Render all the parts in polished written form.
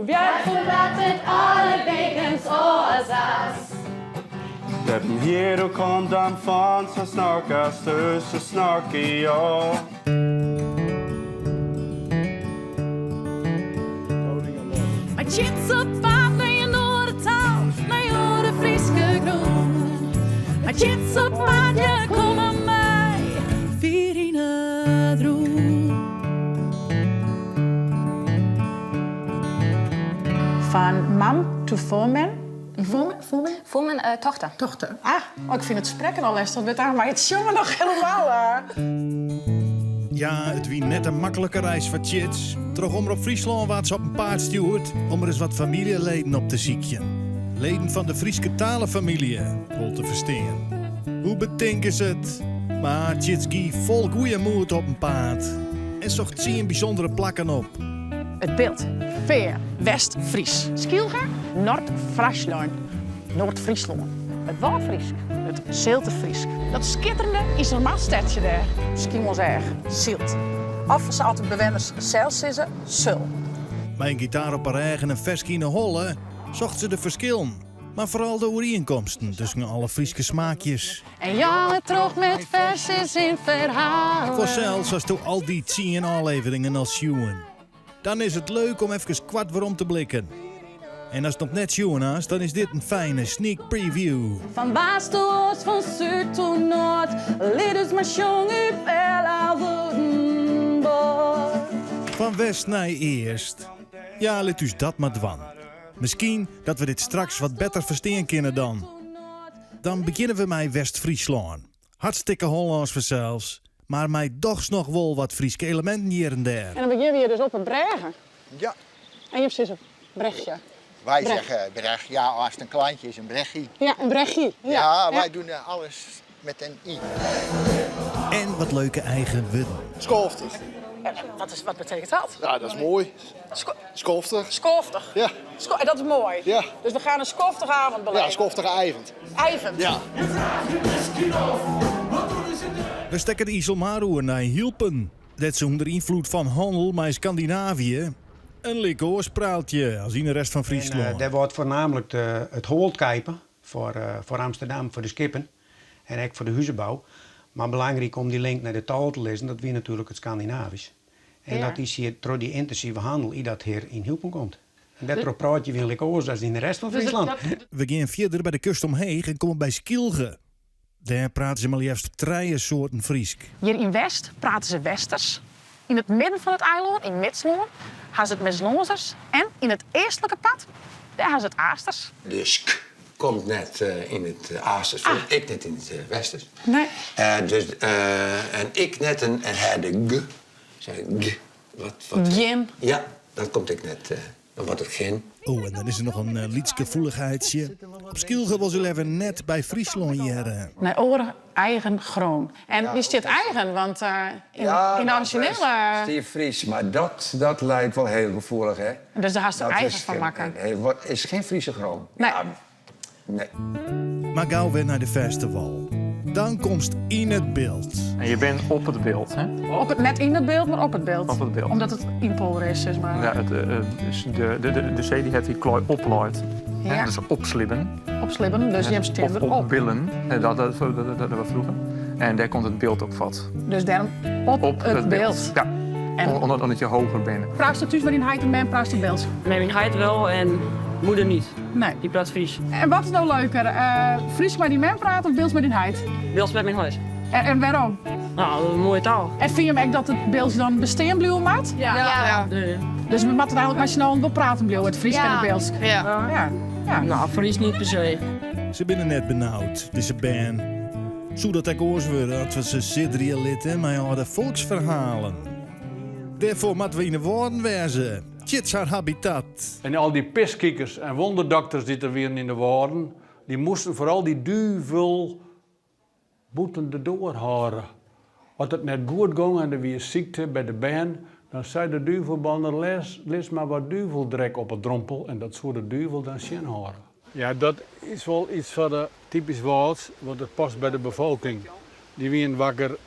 Wjerfel dat it alle wekens oars as. Den her du kom dan fan, så snakkes du, så snakker jeg. Mei Tjits op paad nei in oare taal, nei oare Fryske grûn. Mei Tjits op paad, ja kom mar mei, fier yn it rûn. Van mam to foreman. Foreman? Foreman? Foreman, eh, tochter. Dochter. Ah, oh, ik fyn it sprekken al lestich, wurdt mei it sjongen noch helemaal. Ja, it wie net in maklike reis foar Tjits. Troch Omrop Fryslân waard se op 'en paad stjoerd om ris wat famyljeleden op te sykjen. Leden fan de Fryske talefamylje, wol te ferstean. Hoe betinke se it? Mar Tjits gie fol goeie moed op 'en paad en socht tsien bysûndere plakken op. It Bilt, Fear, West-Fries. Skylge, Nord-Fryslân, Noard-Fryslân. It Wâldfrysk, it Sealterfrysk. Dat skitterende Iselmarstedsje dêr, Skiermûntseach, Sylt. Of sa't de bewenners sels sizze, Sul. Mei in gitaar op 'e rêch en in ferske yn 'e holle socht se de ferskillen, mar foaral de oerienkomsten tusken alle Fryske smaakjes. En jange troch met ferses en ferhalen. Fansels hasto al dy tsien ôfleveringen al sjoen. Dan is it leuk om efkes koart werom te blikken. En ast noch net sjoen hast, dan is dit in fijne sneak preview. Fan west to east, fan súd to noard, lit ús mar sjonge út Bella Wurdenboard. Fan west nei east. Ja, lit ús dat mar dwaan. Miskien dat we dit straks wat better ferstean kinne dan. Dan begjinne we mei West-Fryslân. Hartstikke Hollânsk fansels, mar mei dochs noch wol wat Fryske eleminten hjir en dêr. En dan begjinne we hjir dus op 'e brêge. Ja. En jim sizze brechje. Wij Brech. zeggen brech, ja, als het een kleintje is, een brechie. Ja, in brechje. Ja. Ja, wij doen alles met een i. En wat leuke eigen wurden. Skoftich. En wat, is, wat betekent dat? Ja, dat is moai. Skoftich. Skoftich. Ja. En dat is moai. Ja. Dus we gaan een skoftige avond beleven. Ja, skoftige avond. Avond. Ja. We stekke de Iselmar oer nei Hylpen. Dêr't se ûnder ynfloed fan hannel mei Skandinavië in like oars praaltje as yn de rest fan En Fryslân. dêr wordt voornamelijk de, it holt keipe foar Amsterdam, foar de skippen en ek foar de huzebou. Mar belangryk om dy link nei de taal te lizzen, dat wie natuerlik it Skandinavysk. En Ja. dat is hjir troch dy yntinsive hannel y dat hjir yn Hylpen komt. En dêrtroch praat je winlik oars as yn de rest fan Dus Fryslân. dat, We gean fierder by de kust omheech en komme by Skylge. Dêr prate se mar leafst trije soarten Frysk. Hjir yn West prate se Westers. Yn it midden fan it eilân, yn Midslân, ha se it Midslânzers. En yn it eastlike part, dêr ha se it Aasters. De sk komt net yn it Aasters foar, ek net yn it Westers. Nee. Dus, en ek net in harde g. Zeg g. Wat, wat, Gjin. Ja, dat komt ek net. Dan wordt het gin. Oh, en dan is der noch in lyts gefoelichheidsje. Op Skylge wol se leaver net by Fryslân hearre. Nei oare eigen groen. En dy stiet eigen, want yn, Ja, yn de nou, orizjinele... Stiet Fries, mar dat, dat leit wol hiel gefoelich, hè? Dus dêr hast der Dat eigen is fan geen- makke. Nee, wat is geen Friese groen. Nee. Ja, nee. Mar gau wer nei de festival. Dan komst yn it Bilt. En je bent op het beeld, hè? Op it, net yn it byld, mar op it byld. Op it byld. Omdat it ynpolder is, sis mar. Ja, it, dus de, de, de, de see dy hat dy klaai opleit. Hè? Ja. Dus opslibben. Opslibben, dus jim stean Of derop. opbillen, hè, dat, dat, dat, dat, dat we vroeger. En dêr komt it byld op fuort. Dus dêrom op, Op it byld. Ja, En- omdat, omdat je hoger bent. Praatst thús mei dyn heit en mem, praatst Bilts? Nee, myn heit wol en moeder niet. Nee. Dy praat Frysk. En wat is no leuker, Frysk mei dyn mem prate of Bilts mei dyn heit? Bilts mei myn heit. En, en wêrom? Nou, dat is in moaie taal. En fine jim ek dat it Bilts dan bestean bliuwe moat? Ja. Ja. Ja. Dus we moatte it eigentlik mei syn allen wol praten bliuwe, it Frysk en it Biltsk. Ja. Ja. Ja. Nou, Frysk net per se. Se binne net benaud, dizze bern. Soe dat ek oars wurde as we se sidderje litte mei âlde folksferhalen? Dêrfoar moatte we yn 'e Wâlden wêze, Tjits har habitat. En al dy piskikers en wonderdokters dy't der wienen yn de Wâlden, dy moasten foaral dy duvel bûten de doar hâlde. As it net goed gong en der wie sykte by de bern, dan sei de duvelbanner, lis mar wat duveldrek op 'e drompel en dat soe de duvel dan tsjinhâlde. Ja, dat is wol iets foar de typysk Wâlds, want it past by de befolking. Dy wienen wakker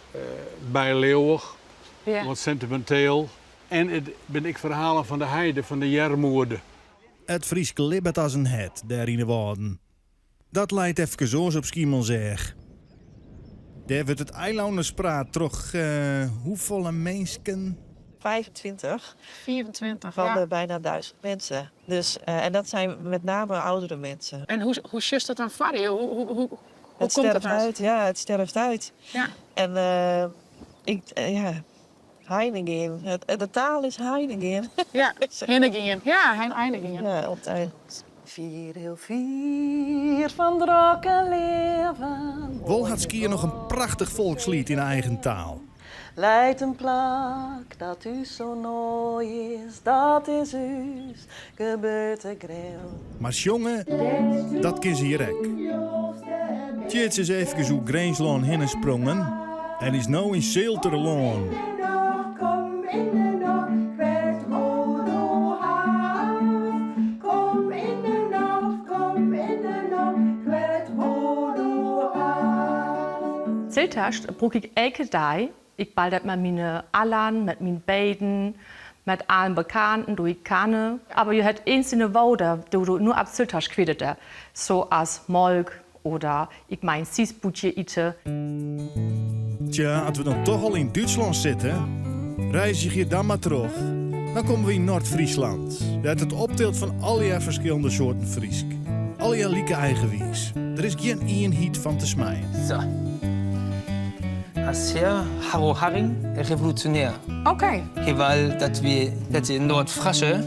byleauwich, wat sentiminteel. En it binne ek ferhalen fan de heide, fan de earmoede. It Frysk libbet as in hert dêr yn 'e Wâlden. Dat leit efkes oars op Skiermûntseach. Dêr wurdt it eilanners praat troch hoefolle minsken? 25. 25, Van ja. de bijna 1000 mensen. Dus, en dat zijn met name oudere mensen. En hoe, hoe sjochst dat dan foar je? Hoe, hoe, hoe, hoe Het komt sterft dat? uit, ja, het sterft uit. Ja. En ik, ja, Heineken. De taal is Heineken. Ja, Heineken. Ja, Heineken. Ja, altijd. Vier heel vier fan drokke leven. Wol hat Skier noch in prachtich folksliet yn eigen taal. Leit in plak dat ús so nei is, dat is ús geburtegreon. Mar sjonge, dat kin se hjir ek. Tjits is efkes oer Grinslân hinne sprongen en is no yn Sealterlân. Seeltersk brûk ik elke dei. Ik bal dat mei myn Allan, met myn beten, met allen Bekannten, do ik kanne. Awer jo het eenzelne Woder, do du nur ab Seeltersk kwidete, so as Molk oder ik mein siesbûtje ite. Tja, as we dan toch al yn Dútslân sitte, reizgje dan mar troch. Dan komme we yn Noard-Fryslân, dêr't it optilt fan allegear ferskillende soarten Frysk. Allegear like eigenwiis. Der is gjin ienheid fan te smeien. So. As Här Harro Harring revolutionär. Oké. Well dat wie dat de Noardfrasche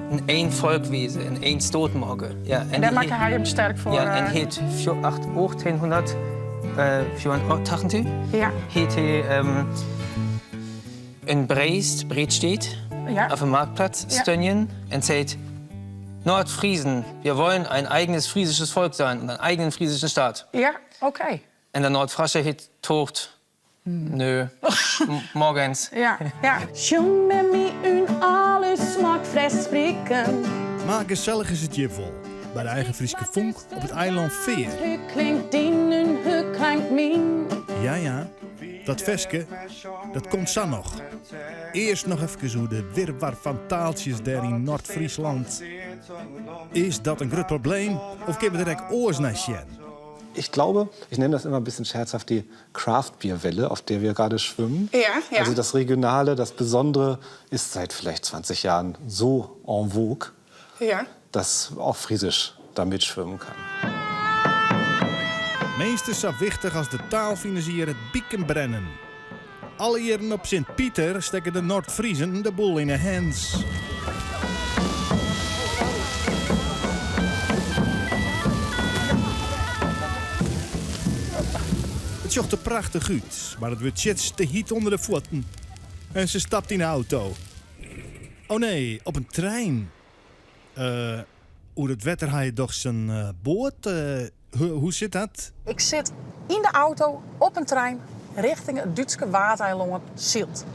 in één Volk weze, in één stoat morge. Ja, en dêr makke hy him sterk foar. Ja, en heet 1884 heet hy in Breest, Bredstedt, Ja. auf dem Marktplatz stönjen en seet, Nordfriesen, wir wollen ein eigenes friesisches Volk sein und einen eigenen friesischen Staat. Ja, oké. En de Noardfrasche heet tocht, nö, morgens. Ja. Sjong mei my yn al ús smakfres sprikken. Mar gesellich is it hjir wol, by de eigen Fryske Fûnk op it eilân Feer. Hoe klinkt dyn en hoe klinkt myn? Ja, ja, dat ferske, dat komt sa noch. Earst noch efkes oer de wirwar fan taaltsjes dêr yn Noard-Fryslân. Is dat in grut probleem of kinne we der ek oars nei sjen? Ich glaube, ich nenne das immer ein bisschen scherzhaft die Craft-Bier-Welle, auf der wir gerade schwimmen. Ja. Also das Regionale, das Besondere ist seit vielleicht 20 Jahren so en vogue, dass auch Friesisch da mitschwimmen kann. Minstens sa wichtich as de taal fine se hjir it bikenbrennen. Alle jierren op Sint Piter stekke de Noard-Friezen de boel yn 'e hens. It sjocht der prachtich út, mar it wurdt Tjits te hyt ûnder de fuotten. En se stapt yn 'e auto. Oh nee, op in trein. Oer it wetter ha je dochs in boat? Hoe sit dat? Ik sit yn de auto op in trein rjochting it Dútske Waadeilân Sylt.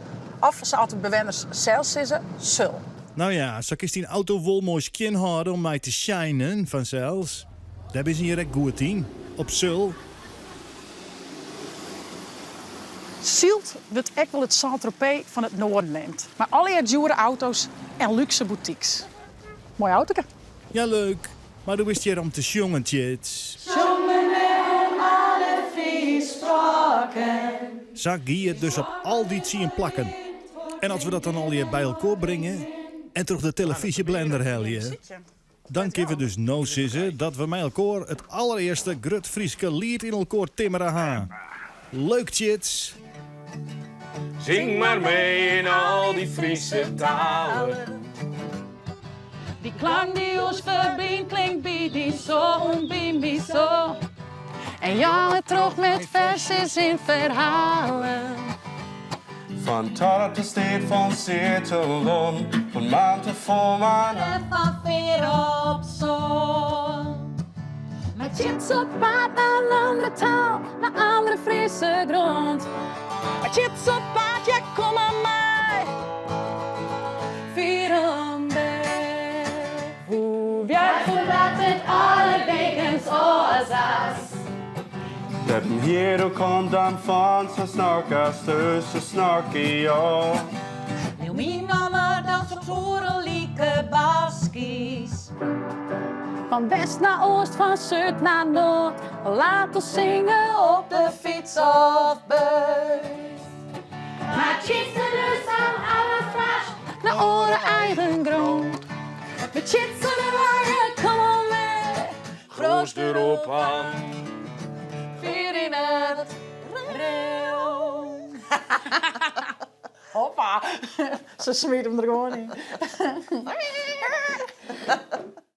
Of sa't de bewenners sels sizze, Sul. No ja, sa kinst dyn auto wol moai skjin hâlde om mei te shinen, fansels. Dêr binne se hjir ek goed yn, op Sul. Sylt wurdt ek wol it Saint-Tropez fan it Noarden neamd, mei allegear djoere auto's en lúkse boutiques. Moai autoke. Ja leuk, mar do bist hjir om te sjongen, Tjits. Sjonge om alle Fryspraken. Sa gie it dus op al dy tsien plakken. En as we dat dan allegear by elkoar bringe en troch de telefyzjeblender helje, dan kinne we dus no sizze dat we mei elkoar it allerearste grut Fryske liet yn elkoar timmere ha. Leuk, Tjits! Sing mar mei yn al dy Fryske talen. Dy klank dy't ús ferbynt klinkt by dy sa en by my sa. En jange troch met ferskes en ferhalen. Fan tot de steat fan Sealterlân, fan maan te foarmaan. En fan Feer op Sân. Mei Tjits op paad nei in andere taal, nei andere Fryske grûn. Mei Tjits op paad, ja kom mar mei. Fier om bêd. Hoe wjerkt it alle wekens oars as. Dat hier komt dan van, zo snorkast dus, zo snorkie joh. Leau myn namme dan soks oerlike Baskisk. Fan west nei oast, fan súd nei noard. Laat ons synge op de fyts of bus. Mar Tjitse dus aan alle flash nei oare eigen grûn. Met Tjitse de Lange, kom on mee. Groos erop aan. Vier yn it reau. Hoppa, se smiet him der gewoan yn.